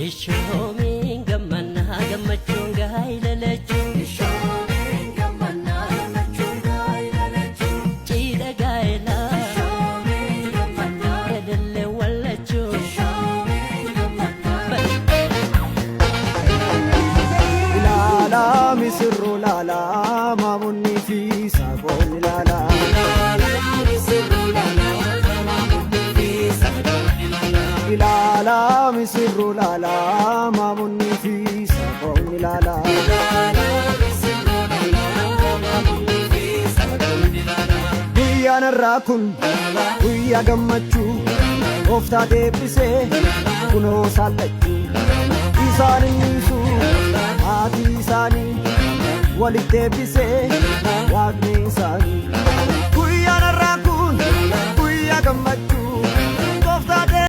Ishoomiin gammannaa gammachuun gaa'ela lachuu. Ishoomiin gammannaa gammachuun gaa'ela lachuu. Cidha gaa'elaa. Ishoomiin gammannaa. Elellee wallachuu. Ishoomiin gammannaa. Ilaalaa misirroo laalaa maamonni fi saaqoon ilaalaa. Ilaalaa misirroo laalaa maamonni fi saaqoon ilaalaa. Guyyaan har'aa kun guyyaa gammachuu gooftaa deebisee kunoo saallachuu isaan innisu maatii isaanii walitti deebisee waaqni isaanii. Guyyaan har'aa kun guyyaa gammachuu.